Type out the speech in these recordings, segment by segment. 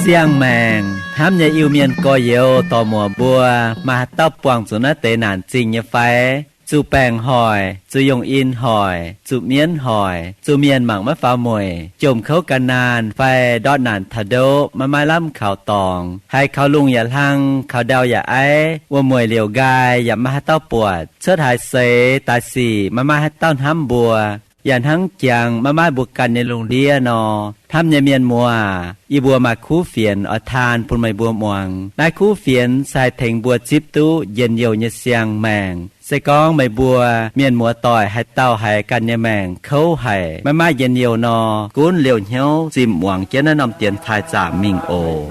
Ziangh maengc hnamv nyei Iu-Mienh gorx-youz dorc-muoc mbuo, maaih haaix dauh buangh zuqc naaiv deix naanc zingh nyei fai? Zuqc baengc hoic, zuqc yungh in hoic, zuqc mienv hoic, zuqc mienh mangc maiv faaux mueic, jomc kouv gan naanh fai ndortv naanc taux ndoqv maiv maaih lamh kaux dorngx, haiz kaux lungh yaac hlang, kaux ndau yaac aiv, wuom-mueic liouc nqaai yaac maiv maaih haaix dauh buatc, cuotv haaix seix daaih sic maiv maaih haaix dauh hnamv mbuo, yaac hnangv jangx maiv maaih mbuo ganh nyei lungh ndiev nor. Hnamv nyei mienh muoz, yie mbuo maaih kuv fienx oix taan bun meih mbuo muangx. Naaiv kuv fienx se haih tengx mbuo zipv duqv njien-youh nyei siang-maengc. Se gorngv meih mbuo mienh muoz-doic haaix dauh haiz ganh nyei maengc kouv haic, maiv maaih njien-youh nor, gunv liouh hnyouv zimh muangx jienv naaiv norm dienx taaih zaamc mingh oc.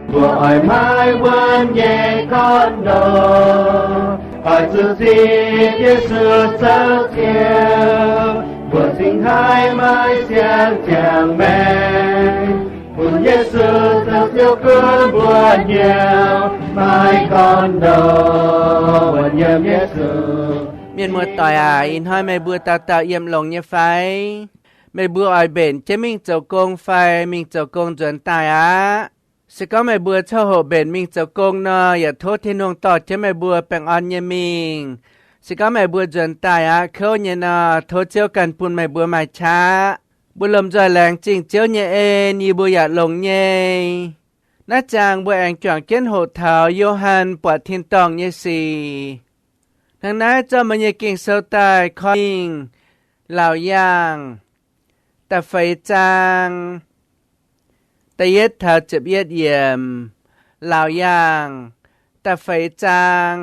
Mbuo oix maiv wuonv nyei gorn-ndoqv, oix zuqc zipv Yesu zoux Ziouv. Mbuo cingx haih maaih siang-ziangh maengc, bun Yesu zoux Ziouv gunv mbuo hnyouv, maiv gorn-ndoqv wuonv yiem Yesu. Mienh muoz-doic aac, ih hnoi meih mbuo dauh dauh yiem longx nyei fai? Meih mbuo oix mbenc jienv mingh zoux gong fai mingh zoux gong nzuonx daaih aqv? Se gorngv meih mbuo coqv hoqc mbenc mingh zoux gong nor, yaac tov Tin-Hungh dorh jienv meih mbuo baengh orn nyei mingh. Se gorngv meih mbuo nzuonx daaih aqv kouv nyei nor, tov Ziouv ganh bun meih mbuo maaih qaqv. Mbuo lomh nzoih laengz zingh Ziouv nyei en, yie mbuo yaac longx nyei. Naaiv zaang mbuo aengx juangc jienv hoqc taux Yo^han buatc tin-dorngh nyei sic. Hnangv naaiv zorqv mbuo nyei Ging-Sou daaih koi mingh Laauc Yaangh da'feix zaang da'yietv taux ziepc yietv yiemc. Laauc Yaangh da'feix zaang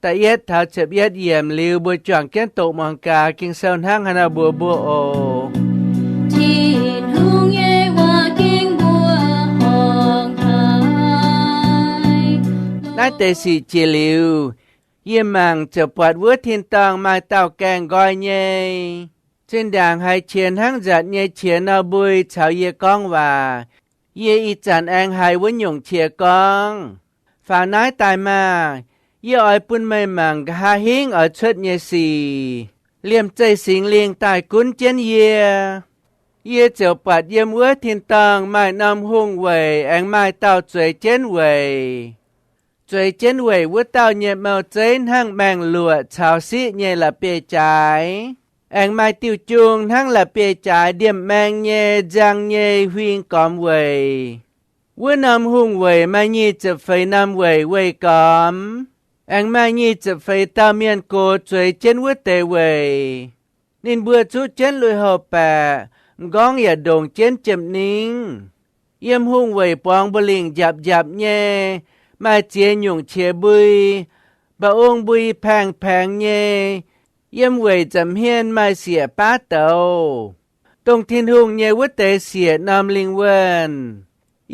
da'yietv taux ziepc yietv yiemc liuz, mbuo juangc jienv doqc muangx gaax Ging-Sou hnangv haaix nor mbuox mbuo oc. Tin-Hungh nyei waac ging mbuo horngc haic. Naaiv deix sic jiex liuz, yie mangc ziouc buatc wuov tin-dorngh maaih dauh gaengh nqoi nyei. Zinh ndaangc haiz qiex hnangv nzatc nyei qiex nor mbui caux yie gorngv waac. Yie ih zanc aengx haiz wuov nyungc qiex gorngv, Faaux naaiv daaih maah! Yie oix bun meih mangc nqa'haav hingv oix cuotv nyei sic. Liemh zeih Singx Lingh daaih gunv jienv yie. Yie ziouc buatc yiem wuov tin-dorngh maaih norm hungh weic aengx maaih dauh zueiz jienv weic. Zueiz jienv weic wuov dauh nyei mouh zeiv hnangv maengh luoqc caux siqv nyei la'bieiv jaaix, aengx maaih diuh jung hnangv la'bieiv jaaix ndiemh maeng nyei nziang nyei huing gormx weic. Wuov norm hungh weic maaih nyic ziepc feix norm weic weih gormx, aengx maaih nyic ziepc feix dauh mienh gox zueiz jienv wuov deix weic. Ninh mbuo zuqv jienv lui-houx-baeqc, m'nqorngv yaac ndongc jienv jiem-ningv. Yiem hungh weic borngz mbu'lingc njapc njapc nyei, maaih ziex nyungc qiex mbui, mba'ong mbui paengx paengx nyei. Yiem weic nza'hmien maaih siec baav douz, dongh Tin-Hungh nyei wuov deix siec norm lingh wuonh.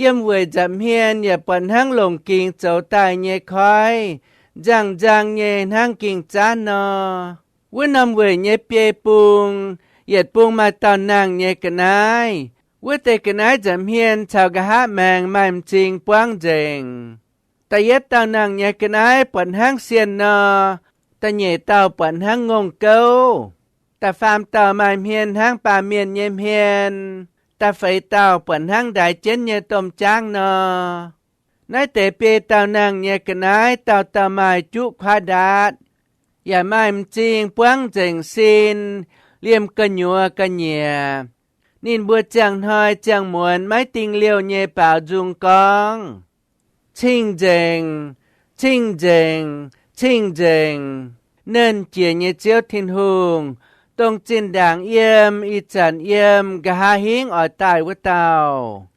Yiem weic nza'hmien yaac buatc hnangv longc gingx zoux daaih nyei koiv, nzangh nzang nyei hnangv ging-zaanv nor. Wuov norm weic nyei biei bung, yietc bung maaih dauh nangh nyei ga'naaiv. Wuov deix ga'naaiv nza'hmien caux nqa'haav maengx maaih m'zing buangv nzengc. Da'yietv dauh nangh nyei ga'naaiv buatc hnangv sienh nor, da'nyeic dauh buatc hnangv ngongh gouv. Da'faam dauh maaih hmien hnangv baamh mienh nyei hmien. Da'feix dauh buatc hnangv ndaix jienv nyei domh jaangv nor. Naaiv deix biei dauh nangh nyei ga'naaiv dauh dauh maaih juqv kuaaiv ndaatv, yaac maaih m'zing buangv nzengc sin, liemh gu'nyuoz ga'nyiec. Ninh mbuo ziangh hnoi ziangh muonz maiv dingh liouh nyei baaux nzung gorngv, Cing-nzengc, cing-nzengc, cing-nzengc, Nernh Jiex nyei Ziouv Tin-Hungh, dongh zinh ndaangc yiem, ih zanc yiem, nqa'haav hingv oix daaih wuov dauh.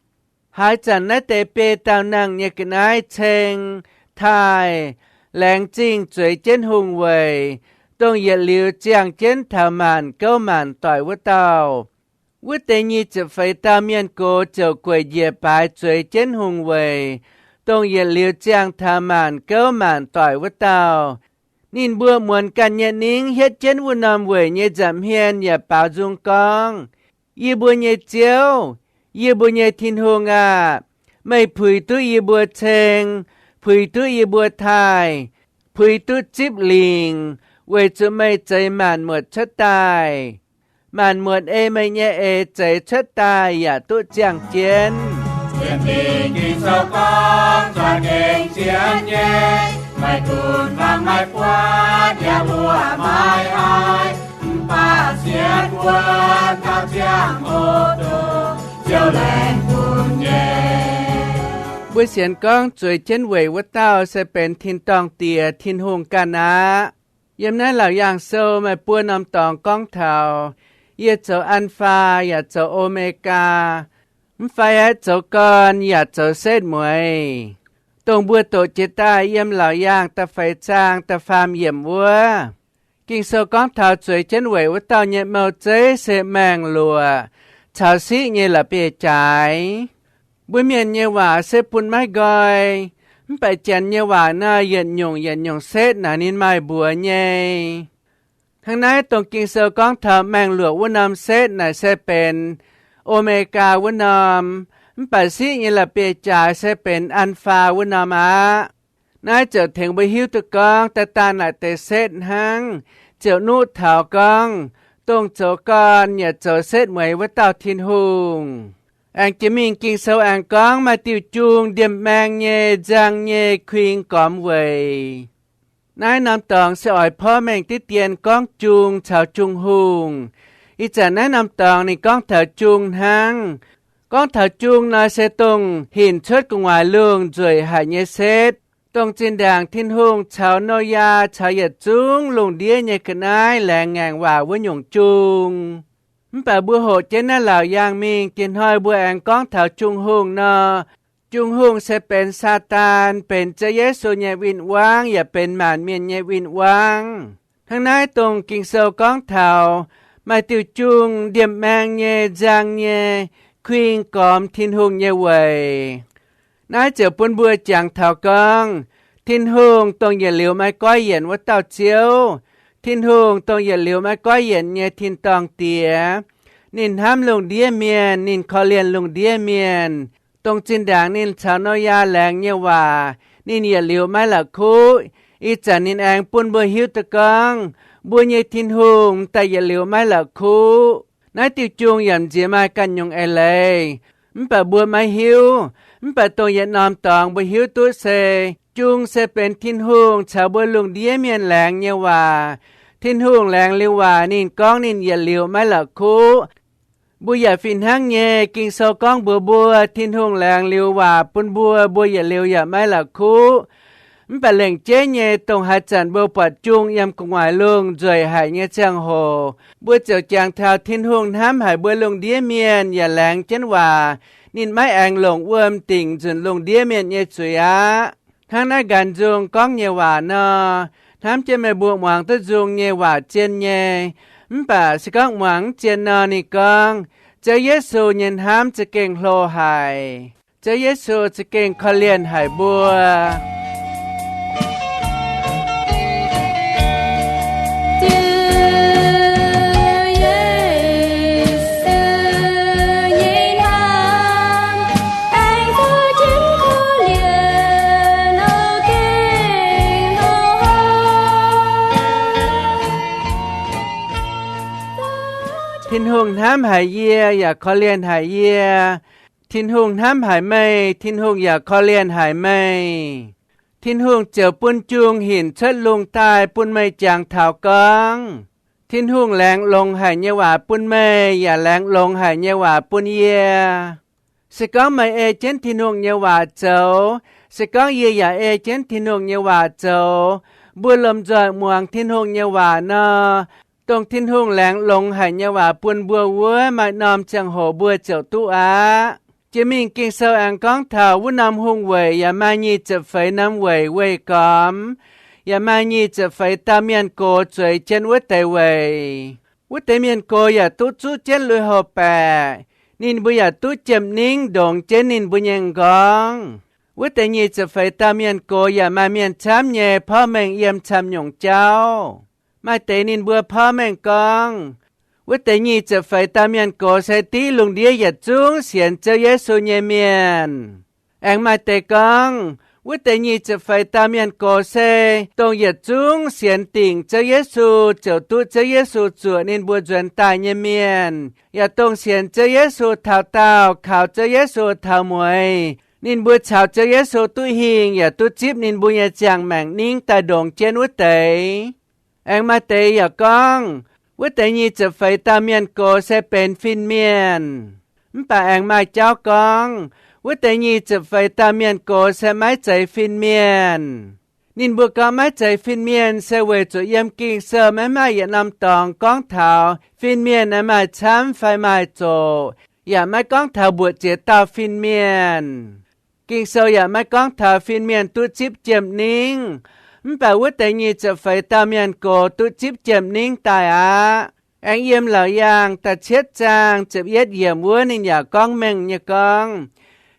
Haaix zanc naaiv deix biei dauh nangh nyei ga'naaiv ceng, taaih, laengz zingh zueiz jienv hungh weic, dongh yietc liuz ziangh jienv taux maanc gouv maanc doic wuov dauh, wuov deix nyic ziepc feix dauh mienh gox ziouc gueic njiec baaix zueiz jienv hungh weic, dongh yietc liuz ziangh taux maanc gouv maanc doic wuov dauh. Ninh mbuo muonz ganh nyei ningv hietv jienv wuov norm weic nyei nza'hmien yaac baaux nzung gorngv, Yie mbuo nyei Ziouv, yie mbuo nyei Tin-Hungh aah! Meih puix duqv yie mbuo ceng, puix duqv yie mbuo taaih, puix duqv zipv lingc, weic zuqc meih zeix maanc muotc cuotv daaih. Maanc muotc ei meih nyei eix zeix cuotv daaih yaac duqv ziangh jienv. Sienx fingx Ging-Sou gorngv, zuangx gengh sienx nyei, meih dunx fangx maiv buatc, yaac luoqc maiv haih, mv baac sienx wuonv taux ziangh hoc dongh Ziouv laengz bun nyei. Mbuo sienx gorngv zueiz jienv weic wuov dauh se benx tin-dorngh Diex, Tin-Hungh ganh aqv. Yiem naaiv Laauc Yaangh Sou maaih buo norm dorngx gorngv taux, Yie zoux An^faa yaac zoux O^me^gaa, mv fai aeqv, zoux gorn yaac zoux setv mueiz. Dongh mbuo doqc jiex daaih yiem Laauc Yaangh da'feix zaang da'faam yiemc wuov, Ging-Sou gorngv taux zueiz jienv weic wuov dauh nyei mouh zeiv se maengh luoqc caux siqv nyei la'bieiv-jaaix. Mbuo mienh nyei waac se bun maiv nqoi, mv baac janx nyei waac nor yietc nyungc yietc nyungc setv naaic ninh maaih mbuox nyei. Hnangv naaiv dongh Ging-Sou gorngv taux maengh luoqc wuov norm setv naaic se benx O^me^gaa wuov norm, mv baac siqv nyei la'bieiv-jaaix se benx An^faa wuov norm aqv. Naaiv ziouc tengx mbuo hiuv duqv gorngv daaih daanh naaic deix setv hnangv, ziouc nuqv taux gorngv dongh zoux gorn yaac zoux setv mueiz wuov dauh Tin-Hungh. Aengx jiex mingh Ging-Sou aengx gorngv maaih diuh jung ndiemh maeng nyei, nzang nyei, kuing gormx weic. Naaiv norm dorngx se oix porv mengh diqv dien gorngv jung caux Jung-Hungh. Ih zanc naaiv norm dorngx ninh gorngv taux jung hnangv. Gorngv taux jung nor se dongh hinc cuotv gu'nguaaic lungh nzueic haic nyei setv, dongh zinh ndaangc Tin-Hungh caux Noyaa caux yietc zungv lungh ndiev nyei ga'naaiv laengz ngaengc waac wuov nyungc jung. Mv baac mbuo hoqc jienv naaiv Laauc Yaangh mingh, diex hnoi mbuo aengx gorngv taux Jung-Hungh nor, Jung-Hungh se benx Saadaan, benx Ziouv Yesu nyei win-wangv, yaac benx maanc mienh nyei win-wangv. Hnangv naaiv dongh Ging-Sou gorngv taux maaih diuh jung ndiemh maeng nyei, nzang nyei, kuing gormx Tin-Hungh nyei weic. Naaiv ziouc bun mbuo jangx taux gorngv, Tin-Hungh dongh yietc liuz maiv goiv yienc wuov dauh Ziouv, Tin-Hungh dongh yietc liuz maiv goiv yienc nyei tin-dorngh Diex. Ninh hnamv lungh ndiev mienh, ninh korv-lienh lungh ndiev mienh. Dongh zinh ndaangc ninh caux Noyaa laengz nyei waac, ninh yietc liuz maiv la'kuqv. Ih zanc ninh aengx bun mbuo hiuv duqv gorngv mbuo nyei Tin-Hungh m'daaih yietc liuz maiv la'kuqv. Naaiv diuh jung yaac m'nziex maaih ganh nyungc eix leiz, mv baac mbuo maiv hiuv. Mv baac dongh yietc norm dorngx mbuo hiuv duqv se, jung se benx Tin-Hungh caux mbuo lungh ndiev mienh laengz nyei waac. Tin-Hungh laengz liuz waac ninh gorngv ninh yietc liuz maiv la'kuqv. Mbuo yaac fih hnangv nyei, Ging-Sou gorngv mbuox mbuo, Tin-Hungh laengz liuz waac bun mbuo, mbuo yietc liuz yaac maiv la'kuqv. Mv baac lengc jeiv nyei, dongh haaix zanc mbuo buatc jung yiem gu'nguaaic lungh nzueic haic nyei ziangh hoc, mbuo ziouc jangx taux Tin-Hungh hnamv haic mbuo lungh ndiev mienh yaac laengz jienv waac. Ninh maiv aengx longc wuom dingc nzunc lungh ndiev mienh nyei zuiz aqv. Hnangv naaiv nqanx nzung gorngv nyei waac nor, hnamv jienv meih mbuo muangx duqv nzung nyei waac zien nyei. Mv baac se gorngv muangx mv zien nor, ninh gorngv, Ziouv Yesu nyei hnamv za'gengh hlo haic. Ziouv Yesu za'gengh korv-lienh haic mbuo. Tin-Hungh hnamv haic yie yaac korv-lienh haic yie. Tin-Hungh hnamv haic meih, Tin-Hungh yaac korv-lienh haic meih. Tin-Hungh ziouc bun jung hinc cuotv lungh daaih bun meih jangx taux gorngv, Tin-Hungh laengz longx haic nyei waac bun meih yaac laengz longx haic nyei waac bun yie. Se gorngv meih ei jienv Tin-Hungh nyei waac zoux, se gorngv yie yaac ei jienv Tin-Hungh nyei waac zoux, mbuo lomh nzoih muangx Tin-Hungh nyei waac nor, dongh Tin-Hungh laengz longx haic nyei waac bun mbuo wuov, maaih norm ziangh hoc mbuo ziouc duqv aqv. Jiex mingh Ging-Sou aengx gorngv taux wuov norm hungh weic yaac maaih nyic ziepc feix norm weic weih gormx, yaac maaih nyic ziepc feix dauh mienh gox zueiz jienv wuov deix weic. Wuov deix mienh gox yaac duqv zuqv jienv lui-houx-baeqc. Ninh mbuo yaac duqv jiem-ningv ndongx jienv ninh mbuo nyei m'nqorngv. Wuov deix nyic ziepc feix dauh mienh gox yaac maaih mienh camv nyei porv mengh yiem camv-nyungc jauv. Maaih deix ninh mbuo porv mengh gorngv, wuov deix nyic ziepc feix dauh mienh gox se div lungh ndiev yietc zungv sienx Ziouv Yesu nyei mienh. Aengx maaih deix gorngv, Wuov deix nyic ziepc feix dauh mienh gox se dongh yietc zungv sienx dingc Ziouv Yesu ziouc duqv Ziouv Yesu zuoqc ninh mbuo nzuonx daaih nyei mienh, yaac dongh sienx Ziouv Yesu taux daauh, kaux Ziouv Yesu taux mueiz, ninh mbuo caux Ziouv Yesu duqv hingh yaac duqv zipv ninh mbuo nyei ziangh maengc ningv daaih ndongx jienv wuov deix. Aengx maaih deix yaac gorngv, wuov deix nyic ziepc feix dauh mienh gox se benx fin-mienh. Mv baac aengx maaih jauv gorngv, wuov deix nyic ziepc feix dauh mienh gox se maiv zeiz fin-mienh. Ninh mbuo gorngv maiv zeiz fin-mienh se weic zuqc yiem Ging-Sou maiv maaih yietc norm dorngx gorngv taux fin-mienh aengx maaih camv fai maaih zoqc, yaac maiv gorngv taux mbuoqc ziex dauh fin-mienh. Ging-Sou yaac maiv gorngv taux fin-mienh duqv zipv jiem-ningv. Mv baac wuov deix nyic ziepc feix dauh mienh gox duqv zipv jiem-ningv daaih aqv. Aengx yiem Laauc Yaangh da'cietv zaang ziepc yietv yiemc wuov ninh yaac gorngv mengh nyei gorngv,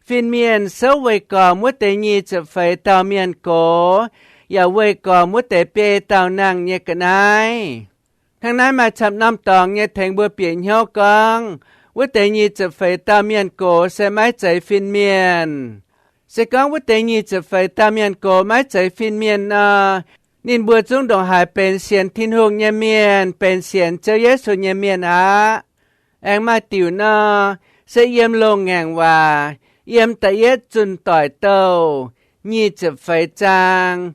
fin-mienh souv weih gormx wuov deix nyic ziepc feix dauh mienh gox, yaac weih gormx wuov deix biei dauh nangh nyei ga'naaiv. Hnangv naaiv maaih camv norm dorngx nyei tengx mbuo bieqc hnyouv gorngv, wuov deix nyic ziepc feix dauh mienh gox se maiv zeiz fin-mienh. Se gorngv wuov deix nyic ziepc feix dauh mienh gox maiv zeiz fin-mienh nor, ninh mbuo zungv ndongc haaix benx sienx Tin-Hungh nyei mienh, benx sienx Ziouv Yesu nyei mienh aqv. Aengx maaih diuc nor, se yiem Loz-Ngaengc Waac, yiem da'yietv Zunh Doic Douh nyic ziepc feix zaang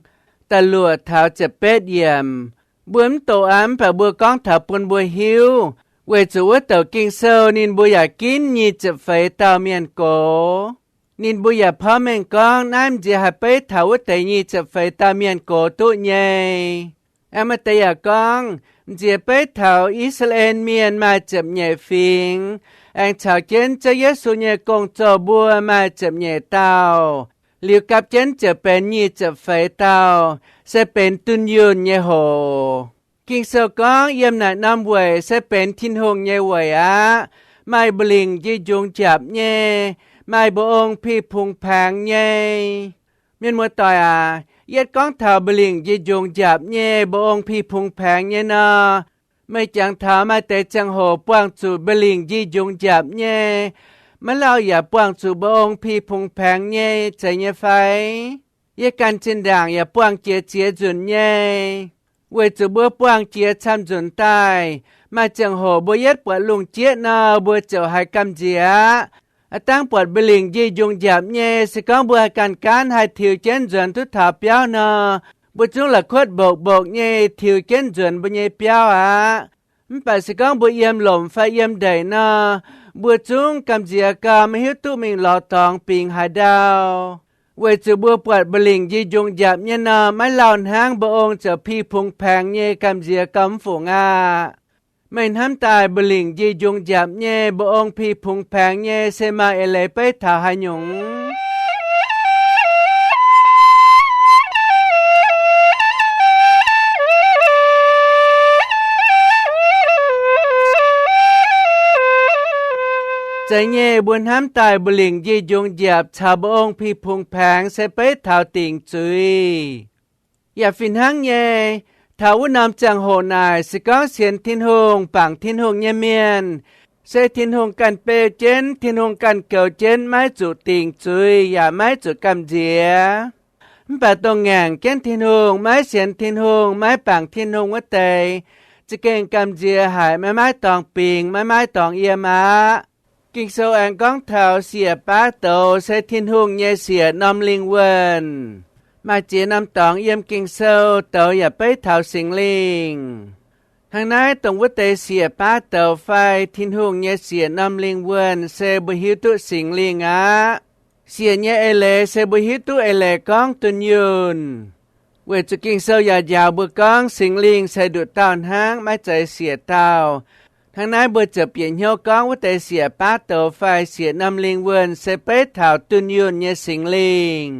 da'luoqc taux ziepc betv yiemc. Mbuo mv doqc aqv, mv baac mbuo gorngv taux bun mbuo hiuv, weic zuqc wuov douc Ging-Sou ninh mbuo yaac ginv nyic ziepc feix dauh mienh gox. Ninh mbuo yaac porv mengh gorngv naaiv m'nziex haih beiv taux wuov deix nyic ziepc feix dauh mienh gox duqv nyei. Aengx maaih deix yaac gorngv m'nziex beiv taux I^saa^laa^en Mienh maaih ziepc nyeic fingx, aengx caux jienv Ziouv Yesu nyei gong-zoh mbuo maaih ziepc nyeic dauh, liuz gapv jienv ziouc benx nyic ziepc feix dauh, se benx dunh yunh nyei hoc. Ging-Sou gorngv yiem naaic norm weic se benx Tin-Hungh nyei weic aqv. Maaih mba'lingc njiec njungx njapc nyei, maaih mba'ong pih pungx paengx nyei. Mienh muoz-doic aac, yietv gorngv taux mba'lingc njiec njungx njapc nyei, mba'ong pih pungx paengx nyei nor, meih jangx taux maaih deix ziangh hoc buangh zuqc mba'lingc njiec njungx njapc nyei, maiv lauh yaac buangh zuqc mba'ong pih pungx paengx nyei zeiz nyei fai? Yie ganh zinh ndaangc yaac buangh jiex ziex nzunc nyei. Weic zuqc mbuo buangh jiex camv nzunc daaih, maaih ziangh hoc mbuo yietv buatc lungh jieqv nor, mbuo ziouc haiz gamh nziex aqv. Aav dangv buatc mba'lingc njiec njungx njapc nyei, se gorngv mbuo haih ganh gaanv haih tiux jienv nzuonx duqv taux biauv nor, mbuo zungv la'kuotv mbokc mbokc nyei tiux jienv nzuonx mbuo nyei biauv aqv. Mv baac se gorngv mbuo yiem lomc fai yiem ndeic nor, mbuo zungv gamh nziex gau, maiv hiuv duqv mingh lorz dorngx bingx haaix ndau. Weic zuqc mbuo buatc mba'lingc njiec njungx njapc nyei nor, maiv lauh hnangv mba'ong ziouc pih pungx paengx nyei gamh nziex gau mv fungc aqv. Meih hnamv daaih mba'lingc njiec njungx njapc nyei, mba'ong pih pungx paengx nyei, se maaih eix leiz beiv taux haaix nyungc? Zeiz nyei, mbuo hnamv daaih mba'lingc njiec njungx njapc caux mba'ong pih pungx paengx se beiv taux dingc zuiz. Yaac fih hnangv nyei, taux wuov norm ziangh hoc naaic, se gorngv sienx Tin-Hungh, bangc Tin-Hungh nyei mienh, se Tin-Hungh ganh beu jienv, Tin-Hungh ganh goux jienv, maiv zuqc dingc zuiz yaac maiv zuqc gamh nziex. Mv baac dongh ngaengc jienv Tin-Hungh, maiv sienx Tin-Hungh, maiv bangc Tin-Hungh wuov deix, za'gengh gamh nziex haic, maiv maaih dorngx bingx, maiv maaih dorngx yiem aqv. Ging-Sou aengx gorngv taux siec baav douz se Tin-Hungh nyei siec norm lingh wuonh. Maaih ziex norm dorngx yiem Ging-Sou douz yaac beiv taux Singx Lingh. Hnangv naaiv, dongh wuov deix siec baav douz fai Tin-Hungh nyei siec norm lingh wuonh se mbuo hiuv duqv Singx Lingh aqv. Siec nyei eix leiz se mbuo hiuv duqv eix leiz gorngv dunh yunh. Weic zuqc Ging-Sou yaac njaaux mbuo gorngv Singx Lingh se nduqc dauh hnangv, maiv zeiz siec dauh. Hnangv naaiv mbuo ziouc bieqc hnyouv gorngv wuov deix siec baav douz fai siec norm lingh wuonh se beiv taux dunh yunh nyei Singx Lingh.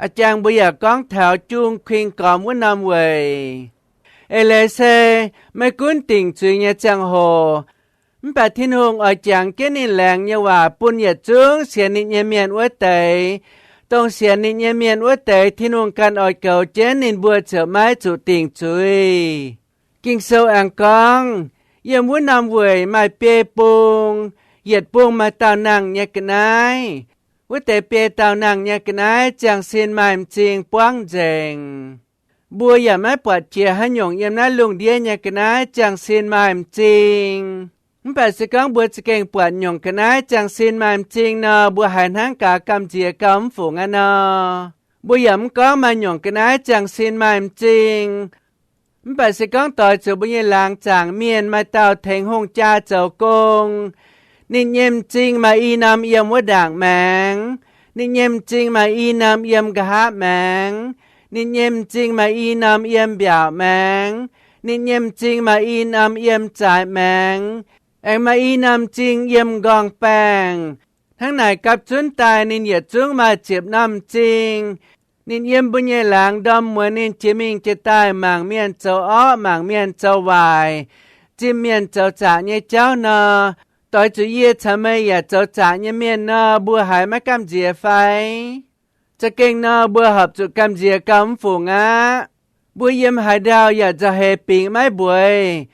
A'jangv mbuo yaac gorngv taux jung kuing gormx wuov norm weic. Eix leiz se, maiv gunv dingc zuiz nyei ziangh hoc, mv baac Tin-Hungh oix jangx jienv ninh laengz nyei waac bun yietc zungv sienx ninh nyei mienh wuov deix. Dongh sienx ninh nyei mienh wuov deix, Tin-Hungh ganh oix goux jienv ninh mbuo ziouc maiv zuqc dingc zuiz. Ging-Sou aengx gorngv, yiem wuov norm weic maaih biei bung, yietc bung maaih dauh nangh nyei ga'naaiv. Wuov deix biei daauh nangh nyei ga'naaiv ziangh sin maaih m'zing buangv nzengc. Mbuo yaac maiv buatc jiex haaix nyungc yiem naaiv lungh ndiev nyei ga'naaiv ziangh sin maaih m'zing. Mv baac se gorngv mbuo za'gengh buatc nyungc ga'naaiv ziangh sin maaih m'zing nor, mbuo haiz hnangv gaax gamh nziex gauh mv fungc aqv nor. Mbuo yaac mv gorngv maaih nyungc ga'naaiv ziangh sin maaih m'zing. Mv baac se gorngv doix zuqc mbuo nyei laangz zaangc mienh maaih dauh tengx hungh jaa zoux gong, ninh nyei m'zing maaih i norm yiem wuov ndaangc maengx, ninh nyei m'zing maaih i norm yiem nqa'haav maengx, ninh nyei m'zing maaih i norm yiem mbiaauc maengx, ninh nyei m'zing maaih i norm yiem zaaix maengx, aengx maaih i norm m'zing yiem m'nqorngv-baengh. Hnangv naaic gapv zunv daaih ninh yietc zungv maaih ziepc norm m'zing. Ninh yiem mbuo nyei laangz ndorm muonz ninh jiex mingh jiex daaih mangc mienh zoux orqv, mangc mienh zoux waaic, zimh mienh zoux zaqc nyei jauv nor, doix zuqc yie caux meih yaac zoux zaqc nyei mienh nor, mbuo haiz maiv gamh nziex fai? Za'gengh nor, mbuo horpc zuqc gamh nziex gauh mv fungc aqv. Mbuo yiem haaix ndau yaac nzauh heix bingx maiv mbueiz.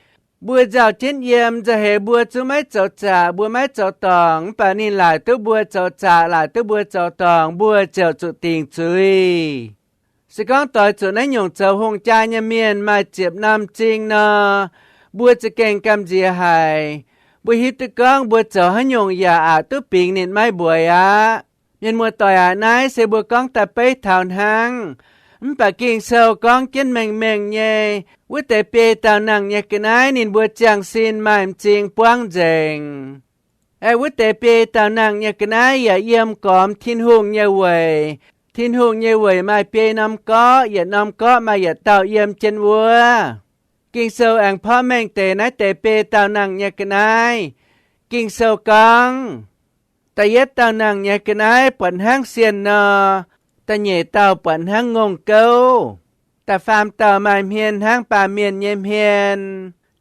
Mbuo nzauh jienv yiem, nzauh heix mbuo zungv maiv zoux zaqc, mbuo maiv zoux dorngc, mv baac ninh laaic duqv mbuo zoux zaqc, laaic duqv mbuo zoux dorngc, mbuo ziouc zuqc dingc zuiz. Se gorngv doix zuqc naaiv nyungc zoux hungh jaa nyei mienh maaih ziepc norm m'zing nor, mbuo za'gengh gamh nziex haic. Mbuo hiuv duqv gorngv mbuo zoux haaix nyungc yaac aqc duqv bingx ninh maiv mbueiz aqv. Mienh muoz-doic aac, naaiv se mbuo gorngv daaih beiv taux hnangv. Mv baac Ging-Sou gorngv jienv mengh mengh nyei, wuov deix biei daauh nangh nyei ga'naaiv ninh mbuo ziangh sin maaih m'zing buangv nzengc. Aeqv, wuov deix biei daauh nangh nyei ga'naaiv yaac yiem gormx Tin-Hungh nyei weic. Tin-Hungh nyei weic maaih biei norm gorqv, yietc norm gorqv maaih yietc dauh yiem jienv wuov. Ging-Sou aengx porv mengh deix naaiv deix biei daauh nangh nyei ga'naaiv. Ging-Sou gorngv, da'yietv dauh nangh nyei ga'naaiv buatc hnangv sienh nor, da'nyeic dauh buatc hnangv ngongh gouv, da'faam dauh maaih hmien hnangv baamh mienh nyei hmien,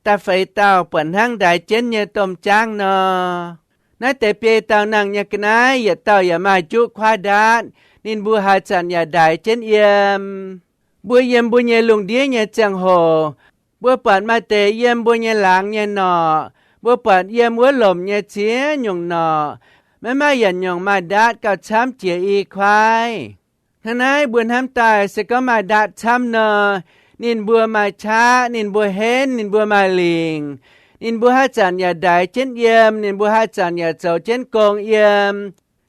da'feix dauh buatc hnangv ndaix jienv nyei domh jaangv nor. Naaiv deix biei dauh nangh nyei ga'naaiv yietc dauh yaac maaih juqv kuaaiv ndaatv, ninh mbuo haaix zanc yaac ndaix jienv yiem. Mbuo yiem mbuo nyei lungh ndiev nyei ziangh hoc, mbuo buatc maaih deix yiem mbuo nyei laangz nyei norqc, mbuo buatc yiem wuov lomc nyei ziex nyungc norqc, maiv maaih yietc nyungc maaih ndaatv gauh camv jiex i kuaaiv. Hnangv naaiv mbuo hnamv daaih se gorngv maaih ndaatv camv nor, ninh mbuo maaih qaqv, ninh mbuo henv, ninh mbuo maaih lingc, ninh mbuo haaix zanc yaac ndaix jienv yiem, ninh mbuo haaix zanc yaac zoux jienv gong yiem.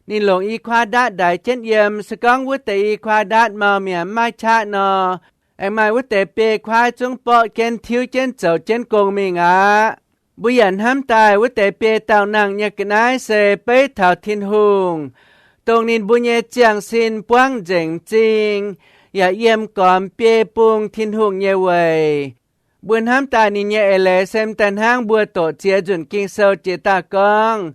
Ninh longc i kuaaiv ndaatv ndaix jienv yiem. Se gorngv wuov deix i kuaaiv ndaatv mau mi'aqv, mv maaih qaqv nor, aengx maaih wuov deix biei kuaaiv zungv borqv jienv tiuv jienv zoux jienv gong mingh aqv. Mbuo yaac hnamv daaih wuov deix biei dauh nangh nyei ga'naaiv se beiv taux Tin-Hungh, dongh ninh mbuo nyei ziangh sin buangv nzengc m'zing, yaac yiem gormx biei bung Tin-Hungh nyei weic. Mbuo hnamv daaih ninh nyei eix leiz se m'daaih hnangv mbuo doqc ziex nzunc Ging-Sou jiex daaih gorngv,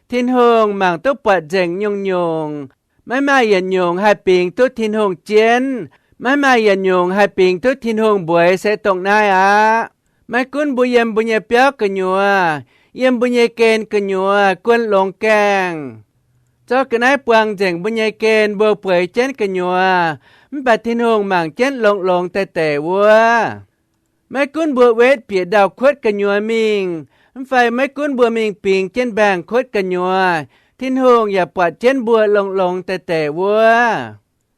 Tin-Hungh mangc duqv buatc nzengc nyungc-nyungc. Maiv maaih yietc nyungc haih bingx duqv Tin-Hungh jienv. Maiv maaih yietc nyungc haih bingx duqv Tin-Hungh mbueiz se dongh naaiv aqv. Maiv gunv mbuo yiem mbuo nyei biauv gu'nyuoz, yiem mbuo nyei gen gu'nyuoz, guon longx gaengh, zorqv ga'naaiv buang nzengc mbuo nyei gen, mbuo bueix jienv gu'nyuoz, mv baac Tin-Hungh mangc jienv longx-longx deix deic wuov. Maiv gunv mbuo wetv bieqc ndau-kuotv gu'nyuoz mingh, mv fai maiv gunv mbuo mingh bingx jienv mbaengx-kuotv gu'nyuoz, Tin-Hungh yaac buatc jienv mbuo longx-longx deix deic wuov.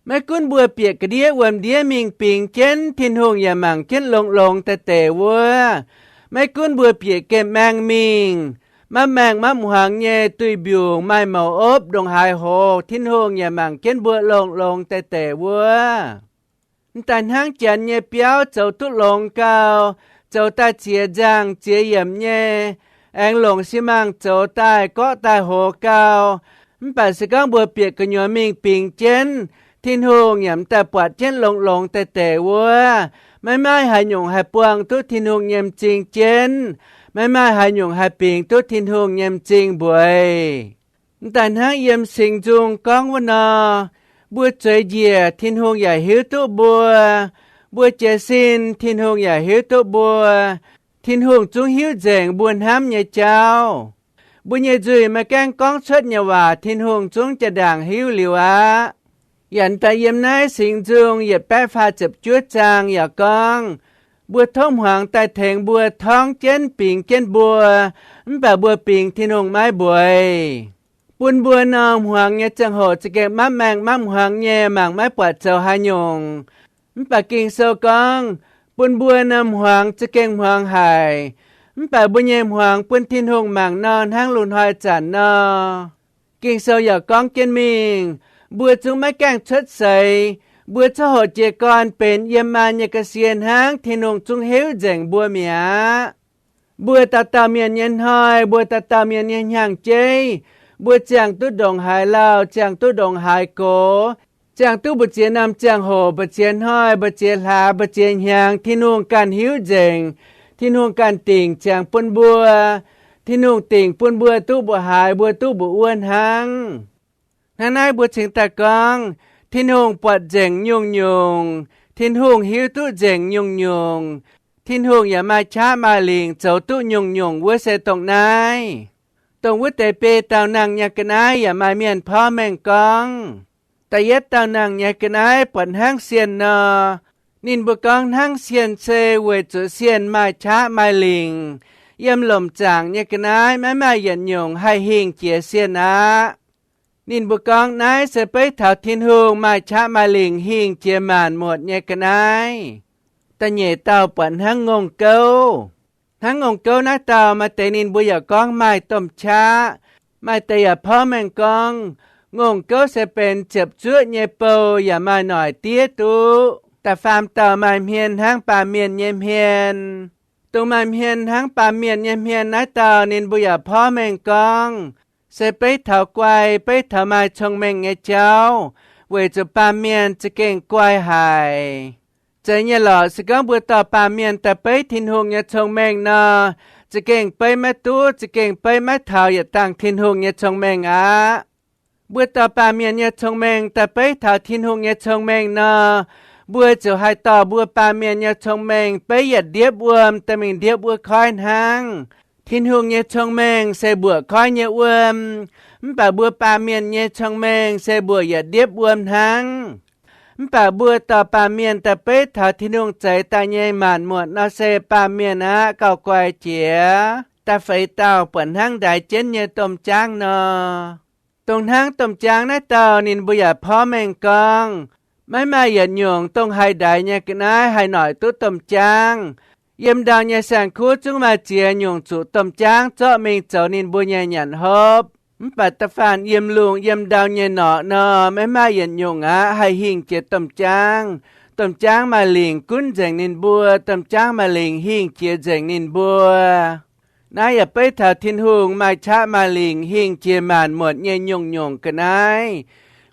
Maiv gunv mbuo bieqc ga'ndiev wuom-ndiev mingh bingx jienv, Tin-Hungh yaac mangc jienv longx-longx deix deic wuov. Maiv gunv mbuo bieqc gemh maeng mingh, mapv maengh mapv hmuangx nyei, duih mbiungc, maaih mouc opv, ndongc haaix hoz, Tin-Hungh yaac mangc jienv mbuo longx-longx deix deic wuov. M'daaih hnangv janx nyei biauv zoux duqv longx gau, zoux daaih ziex nzangh ziex yiemc nyei, aengx longc si maangh zoux daaih gorqv daaih hoz gau, mv baac se gorngv mbuo bieqc gu'nyuoz mingh bingx jienv, Tin-Hungh yaac m'daaih buatc jienv longx-longx deix deic wuov. Maiv maaih haaix nyungc haih buangh duqv Tin-Hungh nyei m'zing jienv. Maiv maaih haaix nyungc haih bingx duqv Tin-Hungh nyei m'zing mbueiz. M'daaih hnangv yiem Singx Nzung gorngv wuov nor, mbuo zueiz njiec, Tin-Hungh yaac hiuv duqv mbuo. Mbuo jiez sin, Tin-Hungh yaac hiuv duqv mbuo. Tin-Hungh zungv hiuv nzengc mbuo hnamv nyei jauv. Mbuo nyei nzuih maiv gaengh gorngv cuotv nyei waac Tin-Hungh zungv jaa-ndaangc hiuv liuz aqv. Yaac daaih yiem naaiv Singx Nzung yietc baeqv faah ziepc juov zaang yaac gorngv, mbuo tov hmuangx daaih tengx mbuo torngv jienv bingx jienv mbuo, mv baac mbuo bingx Tin-Hungh maiv mbueiz. Bun mbuo norm hmuangx nyei ziangh hoc za'gengh maiv maengh maiv hmuangx nyei, mangc maiv buatc zoux haaix nyungc. Mv baac Ging-Sou gorngv, bun mbuo norm hmuangx za'gengh hmuangx haic, mv baac mbuo nyei hmuangx bun Tin-Hungh mangc nor hnangv lungh hnoi zanc nor. Ging-Sou yaac gorngv jienv mingh, mbuo zungv maiv gaengh cuotv seix, mbuo coqv hoqc jiez gorn benx yiem maan nyei ga'sie hnangv, Tin-Hungh zungv heuv nzengc mbuo mi'aqv. Mbuo dauh dauh mienh nyei hnoi, mbuo dauh dauh mienh nyei hnyangx-jeiv, mbuo ziangh duqv ndongc haaix lauh, ziangh duqv ndongc haaix gox, ziangh duqv mbu'ziex norm ziangh hoc, mbu'ziex hnoi, mbu'ziex hlaax, mbu'ziex hnyangx, Tin-Hungh ganh hiuv nzengc. Tin-Hungh ganh dingc ziangx bun mbuo. Tin-Hungh dingc bun mbuo duqv mbuoqc haaix, mbuo duqv mbuoqc wuov hnangv. Hnangv naaiv mbuo cingx daaih gorngv, Tin-Hungh buatc nzengc nyungc-nyungc. Tin-Hungh hiuv duqv nzengc nyungc-nyungc. Tin-Hungh yaac maaih qaqv maaih lingc zoux duqv nyungc-nyungc wuov se dongh naaiv. Dongh wuov deix biei dauh nangh nyei ga'naaiv yaac maaih mienh porv mengh gorngv, da'yietv dauh nangh nyei ga'naaiv buatc hnangv sienh nor. Ninh mbuo gorngv hnangv sienh se weic zuqc sienh maaih qaqv maaih lingc. Yiem lomc zaangc nyei ga'naaiv maiv maaih yietc nyungc haih hingh jiex sienh aqv. Ninh mbuo gorngv naaiv se beiv taux Tin-Hungh maaih qaqv maaih lingc hingh jiex maanc muotc nyei ga'naaiv. Da'nyeic dauh buatc hnangv ngongh gouv. Hnangv ngongh gouv naaiv dauh maaih deix ninh mbuo yaac gorngv maaih domh qaqv. Maaih deix yaac porv mengh gorngv, ngongh gouv se benx ziepc zuoqv nyei bou yaac maaih noic diev duqv. Da'faam dauh maaih hmien hnangv baamh mienh nyei hmien. Dongh maaih hmien hnangv baamh mienh nyei hmien naaiv dauh ninh mbuo yaac porv mengh gorngv, se beiv taux guai, beiv taux maaih cong-mengh nyei jauv, weic zuqc baamh mienh za'gengh guai haic. Zeiz nyei lorqc, se gorngv mbuo dorh baamh mienh daaih beiv Tin-Hungh nyei cong-mengh nor, za'gengh beiv maiv duqv, za'gengh beiv maiv taux yietc dangh Tin-Hungh nyei cong-mengh aqv. Mbuo dorh baamh mienh nyei cong-mengh daaih beiv taux Tin-Hungh nyei cong-mengh nor, mbuo ziouc haih dorh mbuo baamh mienh nyei cong-mengh beiv yietc ndiepv wuom daaih mingh ndiepv wuov koiv hnangv. Tin-Hungh nyei cong-mengh se mbuoqc koiv nyei wuom, mv baac mbuo baamh mienh nyei cong-mengh se mbuoqc yietc ndiepv wuom hnangv. Mv baac mbuo dorh baamh mienh daaih beiv taux Tin-Hungh zeix daaih nyei maanc muotc nor se baamh mienh aqv gauh guai jiex. Da'feix dauh buatc hnangv ndaix jienv nyei domh jaangv nor. Dongh hnangv domh jaangv naaiv dauh ninh mbuo yaac porv mengh gorngv, maiv maaih yietc nyungc dongh haih ndaix nyei ga'naaiv haih noic duqv domh jaangv. Yiem ndau nyei saeng-kuv zungv maaih ziex nyungc zuqc domh jaangv zorqv mingh zoux ninh mbuo nyei nyanc hopv. Mv baac da'faanh yiem lungh yiem ndau nyei norqc nor, maiv maaih yietc nyungc aqv haih hingh jiex domh jaangv. Domh jaangv maaih lingc gunv nzengc ninh mbuo, domh jaangv maaih lingc hingh jiex nzengc ninh mbuo. Naaiv yaac beiv taux Tin-Hungh maaih qaqv maaih lingc hingh jiex maanc muotc nyei nyungc-nyungc ga'naaiv,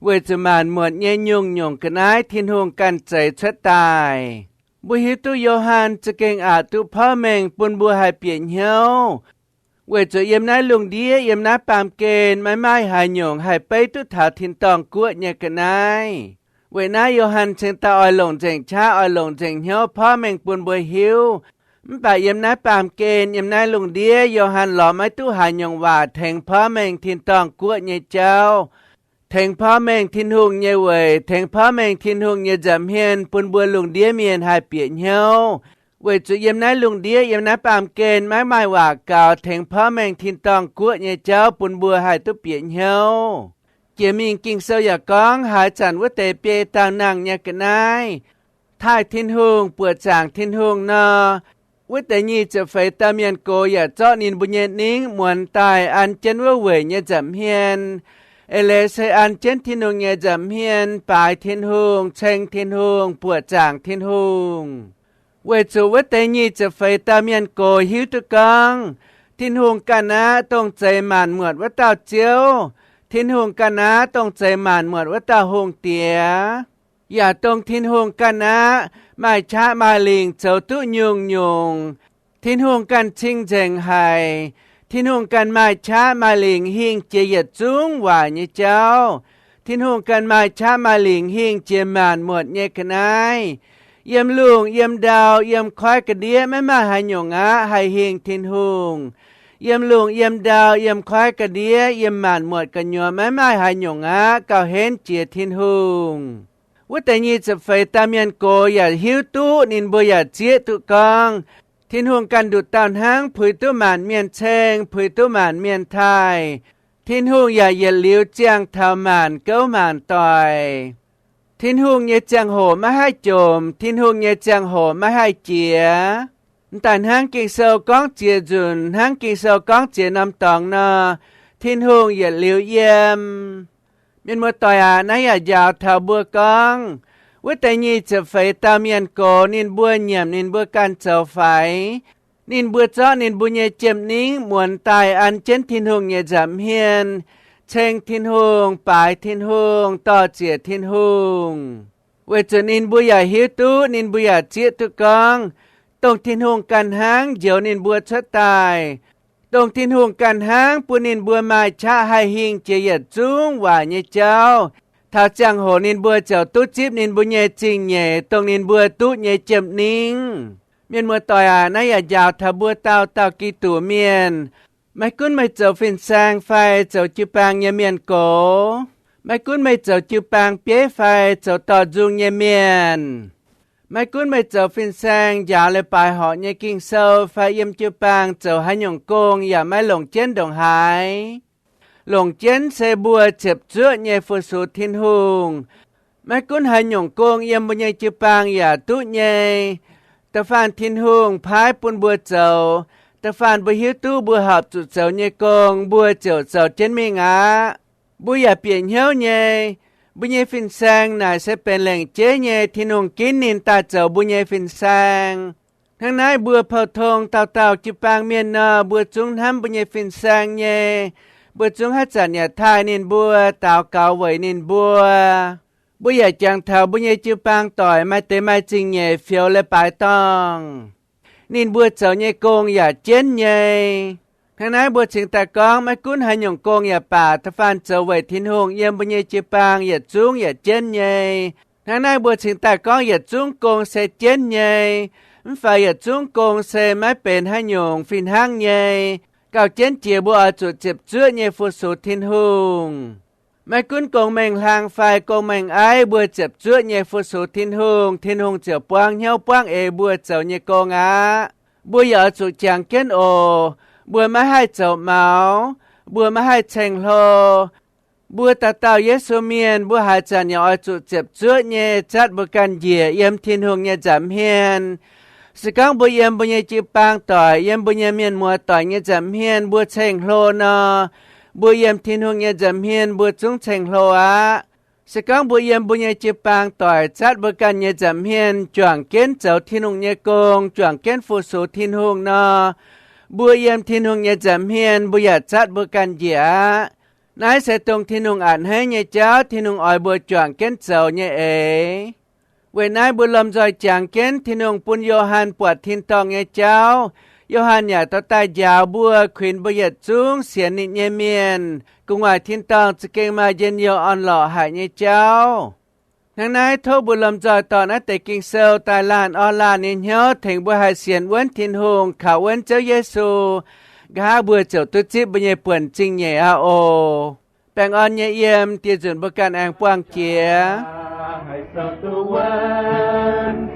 weic zuqc maanc muotc nyei nyungc-nyungc ga'naaiv Tin-Hungh ganh zeix cuotv daaih. Mbuo hiuv duqv Yo^han za'gengh aqc duqv porv mengh bun mbuo haih bieqc hnyouv, weic zuqc yiem naaiv lungh ndiev, yiem naaiv baamh gen maiv maaih haaix nyungc haih beiv duqv taux tin-dorngh guoqv nyei ga'naaiv. Weic naaiv Yo^han cingx daaih oix longc nzengc qaqv, oix longc nzengc hnyouv porv mengh bun mbuo hiuv. Mv baac yiem naaiv baamh gen, yiem naaiv lungh ndiev, Yo^han lorz maiv duqv haaix nyungc waac tengx porv mengh tin-dorngh guoqv nyei jauv, tengx porv mengh Tin-Hungh nyei weic, tengx porv mengh Tin-Hungh nyei nza'hmien bun mbuo lungh ndiev mienh haih bieqc hnyouv. Weic zuqc yiem naaiv lungh ndiev, yiem naaiv baamh gen maiv maaih waac gaux tengx porv mengh tin-dorngh guoqv nyei jauv bun mbuo haih duqv bieqc hnyouv. Jiex mingh Ging-Sou yaac gorngv haaix zanc wuov deix biei dauh nangh nyei ga'naaiv taaih Tin-Hungh, buoqc zaangc Tin-Hungh nor, wuov deix nyic ziepc feix dauh mienh gox yaac zorqv ninh mbuo nyei ningv muonz daaih an jienv wuov weic nyei nza'hmien. Eix leiz se an jienv Tin-Hungh nyei nza'hmien, baaix Tin-Hungh, ceng Tin-Hungh, buoqc zaangc Tin-Hungh. Weic zuqc wuov deix nyic ziepc feix dauh mienh gox hiuv duqv gorngv, Tin-Hungh ganh aqv dongh zeix maanc muotc wuov dauh Ziouv. Tin-Hungh ganh aqv dongh zeix maanc muotc wuov dauh hungh diex. Yaac dongh Tin-Hungh ganh aqv maaih qaqv maaih lingc zoux duqv nyungc-nyungc. Tin-Hungh ganh cing-nzengc haic. Tin-Hungh ganh maaih qaqv maaih lingc hingh jiex yietc zungv waaic nyei jauv. Tin-Hungh ganh maaih qaqv maaih lingc hingh jiex maanc muotc nyei ga'naaiv. Yiem lungh, yiem ndau, yiem koiv ga'ndiev maiv maaih haaix nyungc aqv haih hingh Tin-Hungh. Yiem lungh, yiem ndau, yiem koiv ga'ndiev, yiem maanc muotc gu'nyuoz maiv maaih haaix nyungc aqv gauh henv jiex Tin-Hungh. Wuov deix nyic ziepc feix dauh mienh gox yaac hiuv duqv, ninh mbuo yaac zieqv duqv gorngv, Tin-Hungh ganh nduqc dauh hnangv puix duqv maanc mienh ceng, puix duqv maanc mienh taaih. Tin-Hungh yaac yietc liuz ziangh taux maanc gouv maanc doic. Tin-Hungh nyei ziangh hoc maiv haih jomc, Tin-Hungh nyei ziangh hoc maiv haih jiex. M'daaih hnangv Ging-Sou gorngv ziex nzunc, hnangv Ging-Sou gorngv ziex norm dorngx nor, Tin-Hungh yietc liuz yiem. Mienh muoz-doic aac, naaiv yaac njaaux taux mbuo gorngv, wuov deix nyic ziepc feix dauh mienh gox, ninh mbuo nyiemc ninh mbuo ganh zoux faix. Ninh mbuo zorqv ninh mbuo nyei jiem-ningv muonz daaih an jienv Tin-Hungh nyei nza'hmien, ceng Tin-Hungh, baaix Tin-Hungh, dor-ziec Tin-Hungh. Weic zuqc ninh mbuo yaac hiuv duqv, ninh mbuo yaac zieqv duqv gorngv, dongh Tin-Hungh ganh hnangv njoux ninh mbuo cuotv daaih, dongh Tin-Hungh ganh hnangv bun ninh mbuo maaih qaqv haih hingh jiex yietc zungv waaic nyei jauv. Taux ziangh hoc ninh mbuo ziouc duqv zipv ninh mbuo nyei zingh nyeic, dongh ninh mbuo duqv nyei jiem-ningv. Mienh muoz-doic aac, naaiv yaac njaaux taux mbuo dauh dauh Giduc mienh. Maiv gunv meih zoux fin-saeng fai zoux jiu-baang nyei mienh gox, maiv gunv meih zoux jiu-baang bieiv fai zoux dorh nzung nyei mienh, maiv gunv meih zoux fin-saeng, njaaux leiz-baaix horqc nyei Ging-Sou fai yiem jiu-baang zoux haaix nyungc gong yaac maiv longc jienv ndongc haaix. Longc jienv se mbuo ziepc zuoqv nyei fu-sux Tin-Hungh. Maiv gunv haaix nyungc gong yiem mbuo nyei jiu-baang yaac duqv nyei. Da'faanh Tin-Hungh paaiv bun mbuo zoux, da'faanh mbuo hiuv duqv mbuo horpc zuqc zoux nyei gong, mbuo ziouc zoux jienv mingh aqv. Mbuo yaac bieqc hnyouv nyei, mbuo nyei fin-saeng naaic se benx lengc jeiv nyei Tin-Hungh ginv ninh daaih zoux mbuo nyei fin-saeng. Hnangv naaiv mbuo pou-tong dauh dauh jiu-baang mienh nor, mbuo zungv hnamv mbuo nyei fin-saeng nyei. Mbuo zungv haaix zanc yaac taaih ninh mbuo, daux gaux weic ninh mbuo. Mbuo yaac jangx taux mbuo nyei jiu-baang doic maaih deix maaih zingh nyeic fioux leiz-baaix dorngh, ninh mbuo zoux nyei gong yaac jienv nyei. Hnangv naaiv mbuo cingx daaih gorngv, maiv gunv haaix nyungc gong yaac baac, da'faanh zoux weic Tin-Hungh yiem mbuo nyei jiu-baang yietc zungv yaac jienv nyei. Hnangv naaiv mbuo cingx daaih gorngv yietc zungv gong se jienv nyei. Mv faix yietc zungv gong se maiv benx haaix nyungc fih hnangv nyei. Gauh jienv jiex mbuo oix zuqc ziepc zuoqv nyei fu-sux Tin-Hungh. Maiv gunv gong-mengh hlang fai gong-mengh aiv, mbuo ziepc zuoqv nyei fu-sux Tin-Hungh, Tin-Hungh ziouc buangv hnyouv buangv eix mbuo zoux nyei gong aqv. Mbuo yaac oix zuqc jangx jienv oc. Mbuo maiv haih zoux maux, mbuo maiv haih ceng-hlo. Mbuo dauh dauh Yesu mienh, mbuo haaix zanc yaac oix zuqc ziepc zuoqv nyei zatv mbuo ganh njiec yiem Tin-Hungh nyei nza'hmien. Se gorngv mbuo yiem mbuo nyei jiu-baang doic, yiem mbuo nyei mienh muoz doic nyei nza'hmien mbuo ceng-hlo nor, mbuo yiem Tin-Hungh nyei nza'hmien mbuo zungv ceng-hlo aqv. Se gorngv mbuo yiem mbuo nyei jiu-baang doic zatv mbuo ganh nyei nza'hmien juangc jienv zoux Tin-Hungh nyei gong, juangc jienv fu-sux Tin-Hungh nor, mbuo yiem Tin-Hungh nyei nza'hmien mbuo yaac zatv mbuo ganh njiec aqv. Naaiv se dongh Tin-Hungh a'hneiv nyei jauv, Tin-Hungh oix mbuo juangc jienv zoux nyei eix. Weic naaiv mbuo lomh nzoih jangx jienv Tin-Hungh bun Yo^han buatc tin-dorngh nyei jauv. Yo^han yaac dorh daaih njaaux mbuo, kuinx mbuo yietc zungv sienx ninh nyei mienh gu'nguaaic tin-dorngh za'gengh maaih njien-youh orn-lorqc haic nyei jauv. Hnangv naaiv tov mbuo lomh nzoih dorh naaiv deix Ging-Sou daaih laanh orn laanh nyei hnyouv tengx mbuo haih sienx wuonv Tin-Hungh, kaux wuonv Ziouv Yesu. Nqa'haav mbuo ziouc duqv zipv mbuo nyei buonc zingh nyeic aqv oc. Baengh orn nyei yiem, dieh nzunc mbuo ganh aengx buangh jiex.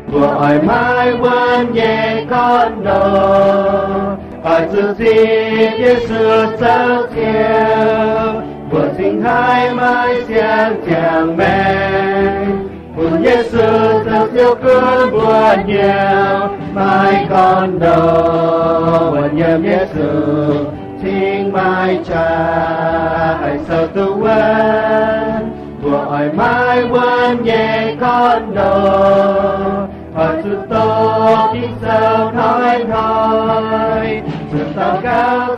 Mbuo oix maiv wuonv nyei gorn-ndoqv, oix zuqc zipv Yesu zoux Ziouv, mbuo cingx haih maiv siang ziangx maengc. Bun Yesu zoux Ziouv gunv mbuo hnyouv, maiv gorn-ndoqv wuonv yiem Yesu cingx maaih qaqv haih zoux duqv wuonv. Mbuo oix maiv wuonv nyei gorn-ndoqv, oix zuqc doqc Ging-Sou hnoi-hnoi, zuqc daux gaux